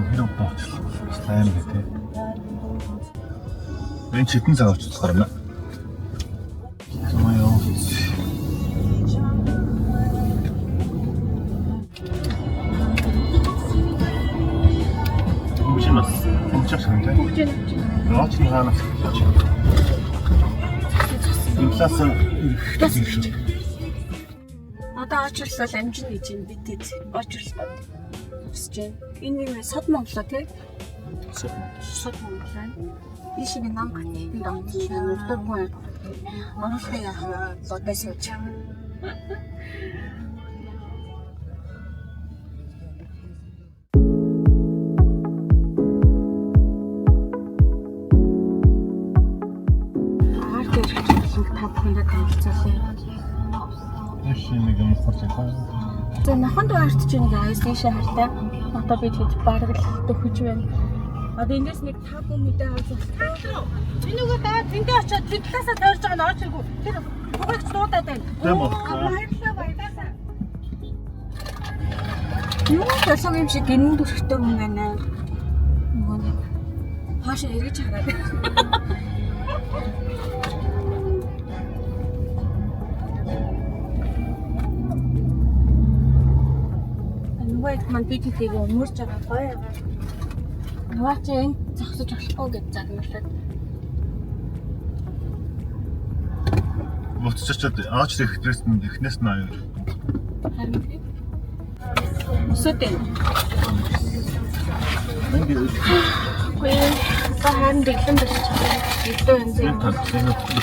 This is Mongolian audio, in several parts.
Хэр удаа очлоо. Слайм гэх тээ. Энэ чидэн цаг очлохоор юм. Зөө яа. Үгүй бас хэмжих сантай. Наач наанаас хэлж. Инфляци Бас ирж. Одоо очрлол амжина гэж юм бид тэд очрлол босч байна. Энэ юм сод Монголоо тий? Сод Монгол байна. Ийш нэг нам гаталтанд орсон урдуугүй оруулахын яах бодоо сууж. Агаар дээр чиглэл та бүхэндээ танилцуулъя. Ийш нэг юм хурж байгаа. За нахан дугаарт чи нэг айс ийшээ хартай. Одоо би тэд бараг л дөхөж байна. Одоо эндээс нэг та бүхэн мэдээ авч болох. Энэ үгээ даа тэндээ очиод тэр талаасаа тойрж байгаа нь орж иргүй. Тэр дугайч дуудаад байна. Тийм үү? Баярлалаа баярлалаа. Юу болов юм шиг гинэн дүрхтэй хүн байна. Нөгөө нэг хаашаа эргэж хараад. Нөгөө их маань би тэдийг өмөрж байгаа гоё байгаа. Нөгөө чи энд зогсож болохгүй гэж загнуулаад. Буцаж очиод аач ихтрээс нь эхнээс нь аяар. Харин тийм. Өсөд байна. Энд Үгүй одоо харин дэглэн барьж байгаа. Өдөө энэ энэ тал энэ тал.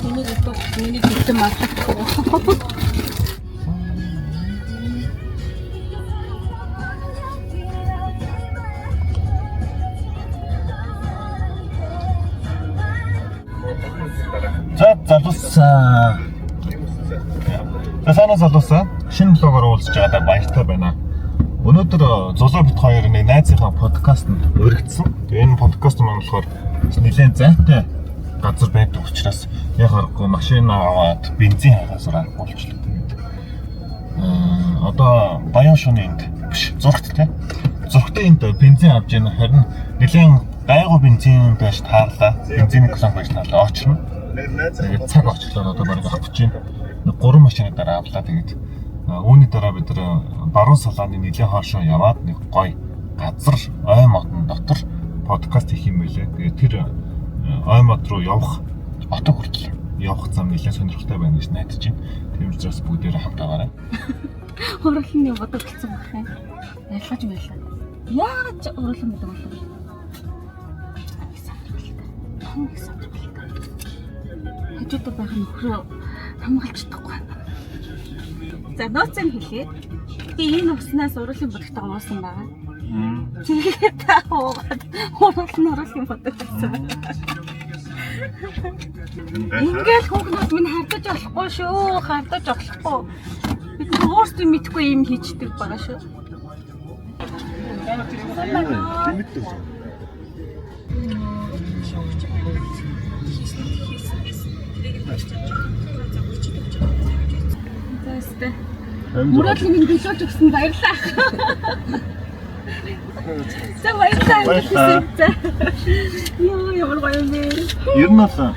Миний өдөө миний дэглэн мартахгүй. За залуусаа. За санаа залуусаа. Шинэ блогоор уулзж байгаадаа баяртай байна. Өнөөдөр Зулаа бит хоёр нэг найзынхаа подкастэнд уригдсан. Тэгээ энэ подкаст маань болохоор нэлээд зайтай газар байдаг учраас яг аргагүй машин аваад бензин хагаасаар болчихлоо. Тэгээд одоо Баян шуны энд биш зурагт тий. Зурагтын энд бензин авч ийн харин нэлээд гайгүй бензин байж таарлаа. Бензиний колонк байж таарлаа. Очрно. Тэгээд цаг очлоо одоо бараг авах гэж байна. Нэг гурван машины дараа авлаа. Тэгээд үүний дараа бид нар баруун салааны нэлээд хоошоо яваад нэг гоё газар ой модон дотор подкаст хийх юм байлээ. Тэгээд тэр ой мод руу явах отог хүртэл явах зам нэлээд сонирхолтой байна гэж найдаж байна. Тийм учраас бүгдээрээ хамт байгаарай. Хурлын юм бодог болсон байх юм. Ярилгаж байлаа. Яаж ч уруулан бодог болов? Их сонирхолтой. Том их сонирхолтой. Хажуудаа байх нөхрөө хамгаалж чадахгүй. За нууцыг хэлье. Би энэ уснаас уруулын бодогтойгоо уусан байгаа. Тэгээд та уугаад уруулын уруулын бодог болсон байна. Ингээл хүүхнүүд минь хардаж болохгүй шүү. Хардаж болохгүй. Бид нар өөрсдөө мэдхгүй юм хийчдэг байгаа шүү. За өстэй. Мөрөөдлийн минь биелүүлж өгсөн баярлалаа. За баярлалаа. Баярлалаа. За. Йоо ямар гоё юм бэ. Ер нь бол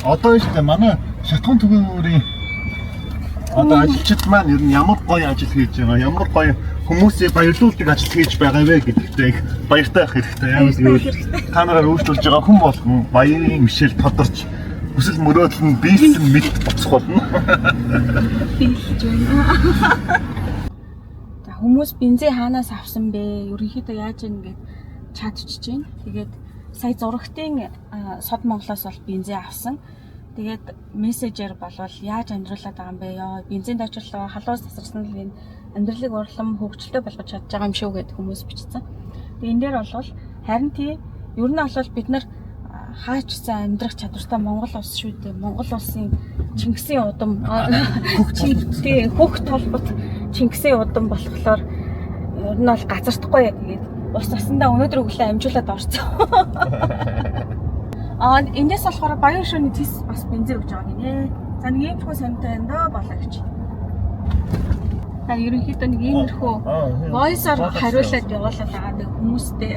одоо шүү дээ манай шатхан түгээнүүрийн одоо ажилчид маань ер нь ямар гоё ажил хийж байгаа, ямар гоё хүмүүсийг баярлуулдаг ажил хийж байгаа вэ гэдэгтээ их баяртай байх хэрэгтэй. Яг гэвэл та нараар өөрчилж байгаа хүн болгон баярын мишэл тодорч хүсэл мөрөөдөл нь биелсэн мэд буцах болно. Биелж байна. За хүмүүс бензин хаанаас авсан бэ? Ерөнхийдөө яаж юм гээд чатчж байна. Тэгээд сая зурагтын сод Монголоос бол бензин авсан. Тэгээд мессежээр болвол яаж амьдруулад байгаа юм бэ? Йоо, бензин доочлоо, халуус тасарсан л энэ амьдралыг урлам хөгжилтэй болгож чадж байгаа юм шүү гэд хүмүүс бичсэн. Тэгээд энэ дээр бол харин тий ер нь бол бид нар хаачсан амьдрах чадвартай Монгол улс шүү дээ. Монгол улсын Чингисийн удам тий хөх толбот Чингисийн удам болохоор ер нь бол газардахгүй. Тэгээд ус насандаа өнөөдөр өглөө амжуулаад орсон. Аа эндээс болохоор Баян шөнийн тис бас бензин өгч байгаа гинэ. За нэг юм чухал сонтой байна даа болоо гэж. Та ерөнхийдөө нэг иймэрхүү voice-оор хариулаад явуулаад байгаа нэг хүмүүстэй.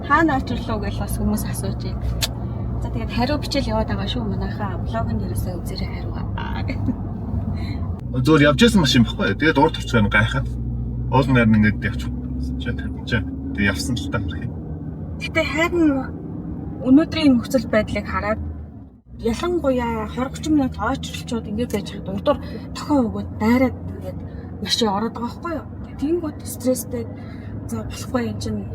Хаана очирлоо гэж бас хүмүүс асууж байна. За тэгээд хариу бичээл яваад байгаа шүү манайхаа блогн дээрээсээ үзээрэй хариугаа. Зөвөр явж байсан машин баггүй. Тэгээд урд төрчих юм гайхаад. Уул нь харин ингээд явчих. Чи тэгээд явсан л та хэрэг. Гэтэ харин өнөөдрийн нөхцөл байдлыг хараад ялангуяа 20 30 минут ойчрлчод ингэж байж хад урдуур тохио өгөөд дайраад ингээд машин ороод байгаа байхгүй юу. Тэнгүүд стресстэй за болохгүй юм чинь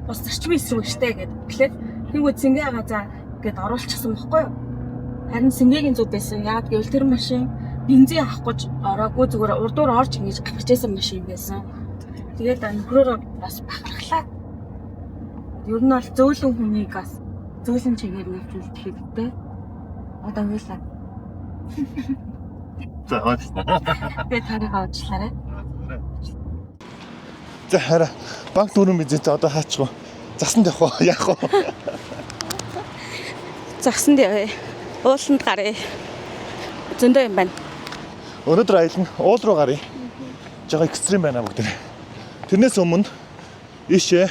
бас зарчмын эсрэг штэ гэд. Тэгэхээр тэнгүүд сэнгээга за гэд оруулчихсан байхгүй юу. Харин сэнгээгийн зүг байсан. Яагаад гэвэл тэр машин бензин авах гэж ороогүй зүгээр урдуур орж ингэж гарч ирсэн машин байсан. Тэгээд нөхрөөрөө бас бахархлаа. Ер нь бол зөөлөн хүнийг бас зөөлөн чигээр нэвтрүүлэх хэрэгтэй. Одоо уйлаа. За уучлаа. Би тарихаа уучлаарай. За хараа банк дөрөв бензинтэй одоо хаачих вэ? Засанд явах уу? Яах вэ? Засанд явъя. Ууланд гаръя. Зөндөө юм байна. Өнөөдөр аялал нь уул руу гаръя. Жага экстрим байна бүгд. Тэрнээс өмнө ийшээ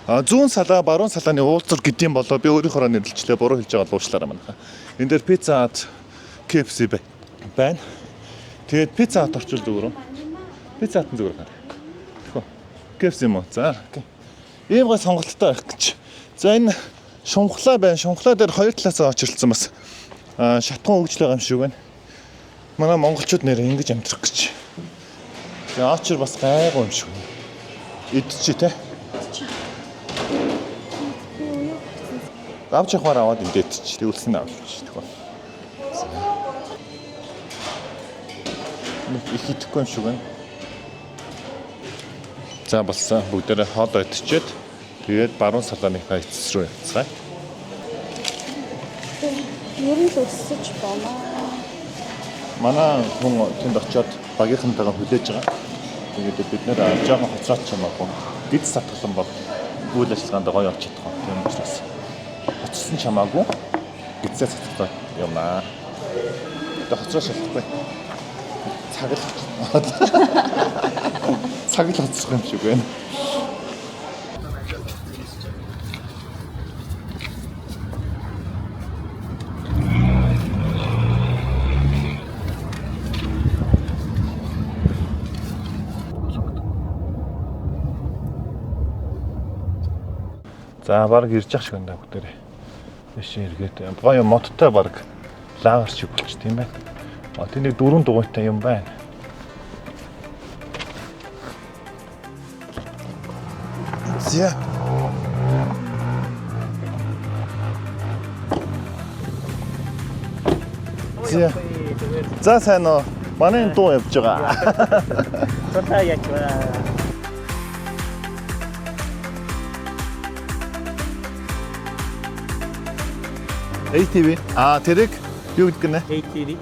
зүүн салаа баруун салааны уулзар гэдэм болоо би өөрийнхөө нэрлэлчлээ буруу хэлж байгаа бол уучлаарай манайхаа. Энэ дээр Pizza Hut, KFC байна. Тэгээд Pizza Hut орчвол зүгээр үү? Pizza Hut нь зүгээр байна. Тэгэхүү. KFC юм уу? За. Окей. Ийм гой сонголттой байх гэж. За энэ шунхлаа байна. Шунхлаа дээр хоёр талаас очирлцсан бас шатхан өгжл байгаа юм шиг байна. Манай монголчууд нэр ингэж амьдрах гэж. Тэгээ очир бас гайгүй юм шиг. Идчихэ те. Авч явахаар аваад энд идчих. Тэг үлсэн авч тэгвэл. Нэг их идэхгүй юм шиг байна. За болсон. Бүгдээрээ хоол идчихэд тэгээд баруун салааныхаа эцэс рүү явцгаая. Ер нь л өссөж байна. Манай хүн тэнд очиод багийнхантайгаа хүлээж байгаа. Тэгээд бид нэр жоохон хоцроод ч юм аагүй. Гид сатглан бол үйл ажиллагаанд гоё очиж чадах. Тийм учраас хоцорсон ч хамаагүй гидсээ сатглаад явнаа. Одоо хоцроо шалахгүй. Цаг л цаг л хоцрох юм шиг байна. За баг ирж ах шиг байна бүгдээрээ. Дэше эргээд гоё модтой баг лагер шиг болчих тийм байна. А тэнд нэг дөрвөн дугуйтай юм байна. За. За. За сайн уу. Манай энэ дуу явж байгаа. Цутаа яч ба. ATV. А тэрийг юу гэдэг нэ? ATV.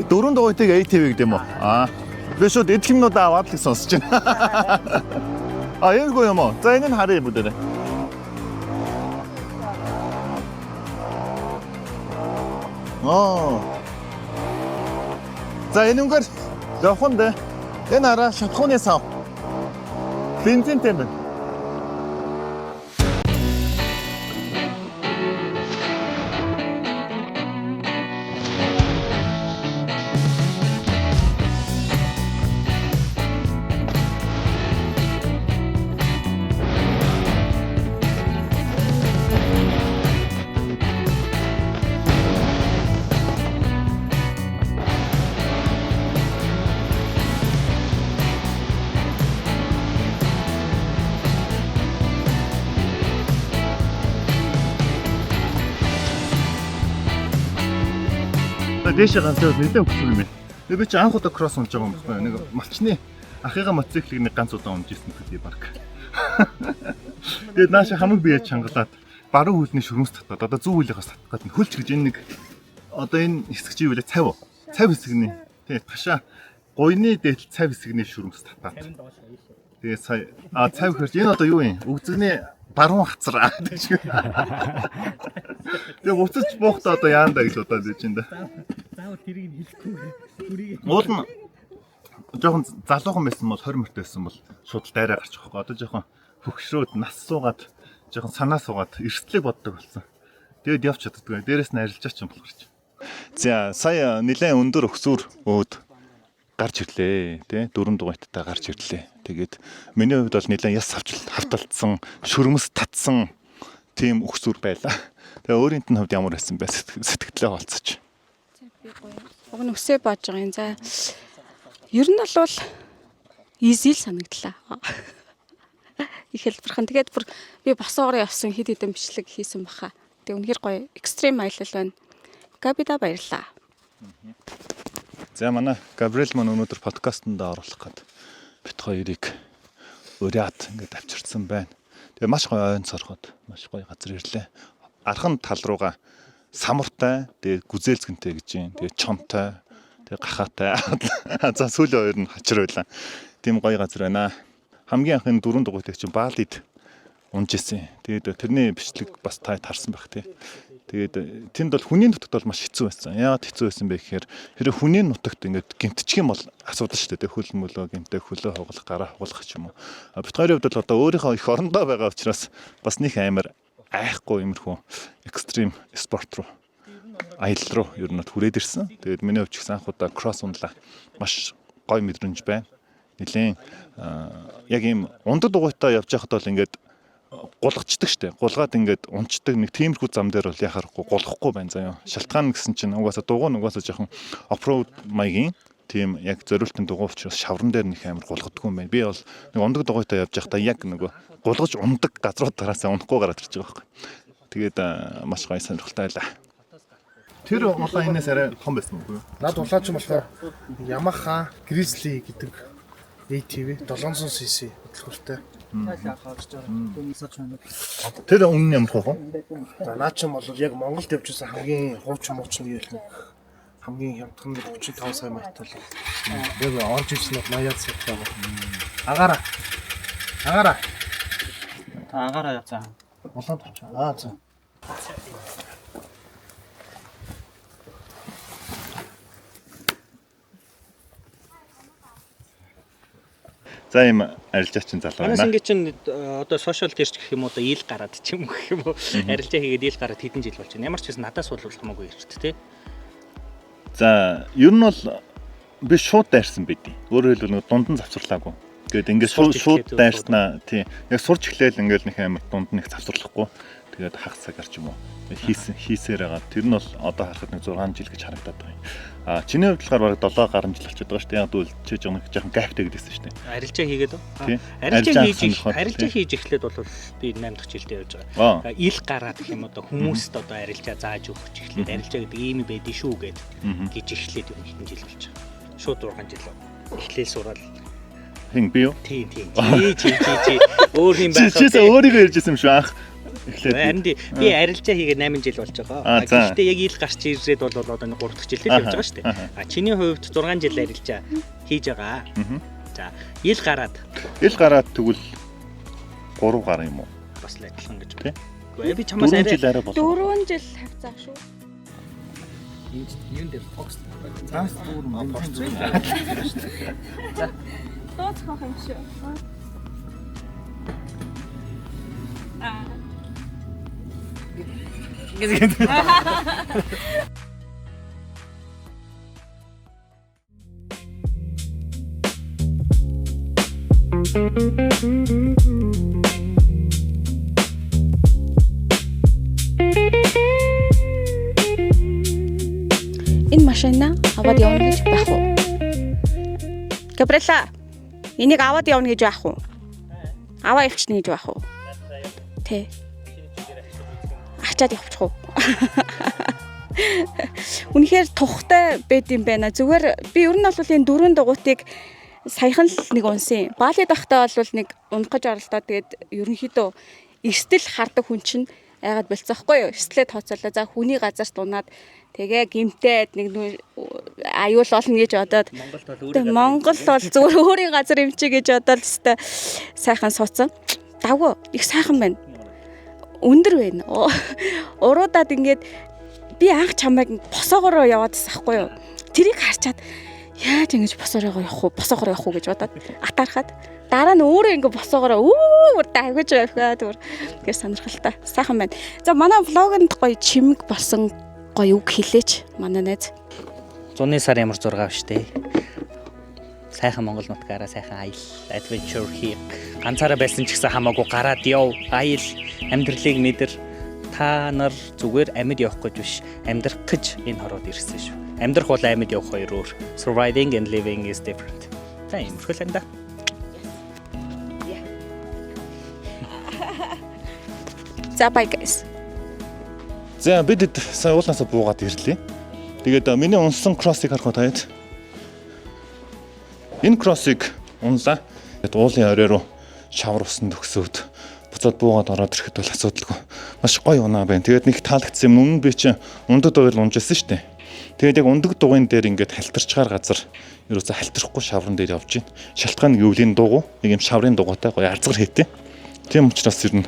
Дөрвөн дугуйтыг ATV гэдэг юм уу? Аа. Би шууд идэх юмнуудаа аваад л сонсож байна. А энэгүй юм уу? За энэ нь харъя бүгдээрээ. Аа. За энэнгээр явах нь дээ. Энэ хараа шатхууны сав. Бензинтэй юм байна. Дээшээ ганц нэлээд өгсөн юм байна. Тэгээ би чи анх удаа кросс унж байгаа юм байна. Нэг малчны ахыгаа мотоциклийг нэг ганц удаа унж ирсэн төдий баг. Тэгээд нааша хамаг бие чангалаад баруун хөлний шүрмэс татаад одоо зүүн хөлийнхээс татах гэдэг хөлч гэж энэ нэг одоо энэ хэсэг чи юу вэ? Цав. Цав хэсэгний. Тий, ташаа гуйны дээдл цав хэсэгний шүрмэс татаад. Тэгээ сая цав хөрч энэ одоо юу юм? Үгзэгний баруун хацар гэж. Тэгээ буцаж буухтаа одоо яанда гэж бодоод байж энэ. Заавал тэрийг нь хэлэхгүй. Бүрийг Уул нь Жохон залуухан байсан бол 20 мөрт байсан бол шууд дайраа гарчих واخхой. Одоо жохон хөгшрөөд нас суугаад жохон санаа суугаад эрсдлийг боддог болсон. Тэгээд явж чаддаггүй. Дээрээс нь арилжаа ч юм болохоор ч. За сая нэлээд өндөр өгсүр өөд гарч ирлээ тий, дөрөв дугаартаа гарч ирлээ. Тэгээд миний хувьд бол нэлээд яс авч хавталтсан, шүрмэс татсан тийм өгсүр байлаа. Тэгээ өөрийнт нь хувьд ямар байсан бэ, сэтгэлдээ холцож. Би гоё. Уг нь өсөө боож байгаа юм. За ер нь бол easy л санагдлаа. Их хэлбэрхэн. Тэгээд бүр би босоогоор явсан хэд хэдэн бичлэг хийсэн баха. Тэг үнэхээр гоё extreme аялал байна. Габида баярлаа. За манай Габриэл маань өнөөдөр подкастэнд оруулах гээд бит хоёрыг уриад ингээд авчирсан байна. Тэгээ маш гоё ойн цорхоод маш гоё газар ирлээ. Архан тал руугаа самартай, тэгээ гүзээлзгэнтэй гэж юм. Тэгээ чонтой, тэгээ гахаатай. За сүүлийн хоёр нь хачир байлаа. Тийм гоё газар байна. Хамгийн анх энэ дөрөв дугуйтай чинь Балид унж исэн. Тэгээд тэрний бичлэг бас та тарсан байх тий. Тэгээд тэнд бол хүний нутагт бол маш хэцүү байсан. Яагаад хэцүү байсан бэ гэхээр хэрэг хүний нутагт ингээд гэмтчих юм бол асуудал шүү дээ. Хөл мөлөө гэмтэх, хөлөө хугалах, гараа хугалах ч юм уу. А бит хоёрын хувьд бол одоо өөрийнхөө их орондоо байгаа учраас бас них амар айхгүй иймэрхүү extreme спорт руу, аялал руу ер нь хүрээд ирсэн. Тэгээд миний хувьд ч гэсэн анх удаа кросс унлаа. Маш гоё мэдрэмж байна. Нилээн яг ийм ундад дугуйтай явж байхад бол ингээд гулгацдаг штэ. Гулгаад ингээд унцдаг нэг тиймэрхүү зам дээр бол яхахгүй гулгахгүй байна заяа. Шалтгаан гэсэн чинь угаасаа дугуй нь угаасаа жоохон off-road маягийн тийм яг зориултын дугуй учраас шавран дээр нэг амар гулгадгүй юм байна. Би бол нэг ундаг дугуйтай явж байхдаа яг нөгөө гулгаж ундаг газрууд тараасаа унахгүй гараад ирж байгаа байхгүй. Тэгээд маш гоё сонирхолтой байлаа. Тэр улаан энэс арай том байсан уу? Над улаан ч юм болохоор Yamaha Grizzly гэдэг ATV 700cc хөдөлгөөртэй. Тэр өмнө нь ямар хөө? За наад ч юм бол яг Монголд явж байсан хамгийн хуучин муучин гэх нэг хамгийн хямдхан 35 сая маятал. Яг орж ирсэн нь 80 сая байгаа. Агаараа. Агаараа. Та агаараа явцаа. Улаан тавчаа. Аа за. За ийм арилжаа чин залуу Манайс байна. ингэ чин одоо сошиал дээр ч гэх юм уу, одоо ил гараад ч юм уу гэх юм уу, арилжаа хийгээд ил гараад хэдэн жил болж байна. Ямар ч байсан надаас бол хамаагүй эрт тий. За ер нь бол би шууд дайрсан байдیں۔ Өөрөөр хэлбэл нэг дунд нь завсарлаагүй. Тэгээд ингээд Сурч шууд эхлээд дайрснаа тий. Яг сурч эхлээл ингээд нэг амар дунд нь их завсарлахгүй. Тэгээд хагас цагаар ч юм уу хийсэн хийсээр байгаа. Тэр нь бол одоо харахад нэг 6 жил гэж харагдаад байгаа юм. А чиний хувьд болохоор бараг 7 гаруй жил болчиход байгаа шүү дээ. Яг дүүл чи жоохон gap тай гэдээсэн шүү дээ. Арилжаа хийгээд үү? Тий. Арилжаа Арилжаа хийж сонирхоод, арилжаа тий. хийж эхлээд бол би 8 дахь жилдээ явж байгаа. Аа. Ил гараад гэх юм одоо хүмүүст одоо арилжаа зааж өгч эхлээд арилжаа гэдэг ийм юм байдیں шүү гэд гэж эхлээд ер нь хэдэн жил болж байгаа. Шууд 6 жил. Эхлээл сураад Хин би юу? тийм тийм. Чи чи чи чи өөр юм Чи байх. чи өөрийгөө ярьж ирсэн юм шүү анх. Эхлээд. Харин би арилжаа хийгээд 8 жил болж байгаа. Аа, А, за. Гэхдээ яг ил гарч ирээд бол одоо нэг 3 дахь жилдээ л явж байгаа шүү дээ. Аха. А чиний хувьд 6 жил арилжаа хийж байгаа. За ил гараад Ил гараад тэгвэл 3 гаруй юм уу? бас л адилхан гэж Тий. байна. Үгүй би чамаас 4 арай жил арай болов. 4 жил хавцаа шүү. Юун дээр Fox Дуу зохиох юм шүү. Аа. Энэ машина аваад явна гэж байх уу? Габриэла, энийг аваад явна гэж байх уу? Аваа явчихна гэж байх уу? Тэ. Ачаад явчих уу? Үнэхээр тухтай байд юм байна. Зүгээр би ер нь бол энэ дөрвөн дугуйтыг саяхан л нэг унсан. Баалид байхдаа бол нэг унах гэж оролдоо тэгээд ерөнхийдөө эрсдэл хардаг хүн чинь айгаад болцсоохгүй юу? Эрсдлээ тооцоолоо. За хүний газарт унаад тэгээ гимтээд нэг аюул болно гэж бодоод Монголд бол Тэгээ өөрийн Монгол бол зүгээр өөрийн газар юм чи гэж бодоод л өстой сайхан суудсан. Давгүй их сайхан байна. Өндөр байна. Уруудаад ингээд би анх чамайг босоогоороо яваад байсан хгүй юу? Тэрийг харчаад Яаж ингэж босоороо явах уу? Босоогоор явах уу гэж бодоод атаархаад дараа нь өөрөө ингэ босоогоороо өө бүр давхиж авхаа түр. Тэгэхээр сонирхолтой. Сайхан байна. За, манай vlog онд гоё чимэг болсон гоё үг хэлээч манай найз. Зуны сар ямар 6 штэ. Сайхан Монгол нутгаараа сайхан аял, adventure хийх. Ганцаараа байсан ч гэсэн хамаагүй гараад яв. Аял, амьдралыг мэдэр. Та нар зүгээр амьд явах гэж биш, амьдрах гэж энэ хорвоод ирсэн шүү. Амьдрах бол амьд явах хоёр өөр. Surviving and living is different. Та иймэрхүү л энэ да. За, bye guys. За, бид хэд сая уулнаасаа буугаад ирлээ. Тэгээд миний унсан cross ыг харах уу таад. Энэ cross ыг унлаа. Тэгээд уулын орой руу шавар усан төгсөөд буцаад буугаад ороод ирэхэд бол асуудалгүй. Маш гоё унаа байна. Тэгээд нэг таалагдсан юм, өмнө би чинь ундаг дугаар унж ирсэн шүү дээ. Тэгээд яг ундаг дугуйн дээр ингээд халтарчгаар газар ерөөсө халтархгүй шавран дээр явж байна. Шалтгаан нь гэвэл энэ дугуй нэг юм шаврын дугуйтай гоё арзгар хийтэй. Тийм учраас ер нь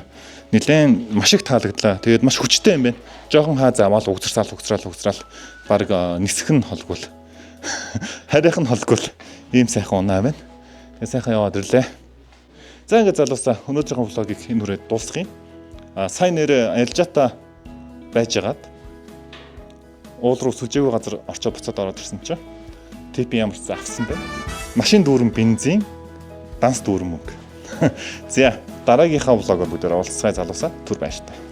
нэлээд маш их таалагдлаа. Тэгээд маш хүчтэй юм байна. Жохон хаа заваал угзарсаал угзраал угзраал баг нисэх нь холгүй. Харих нь холгүй. Ийм сайхан унаа байна. Тэгээд сайхан яваад ирлээ. За, ингээд залуусаа, өнөөдрийнхөө vlog ыг энэ хүрээд дуусгая. А сайн нэрээ арилжаатай байжгаад уул руу сүлжээгүй газар орчоо буцаад ороод ирсэн чинь tip ямар ч авсан бэ? Машин дүүрэн бензин, данс дүүрэн мөнгө. За, дараагийнхаа vlog оор бүгдээр уулзцгаая, залуусаа, түр баяртай.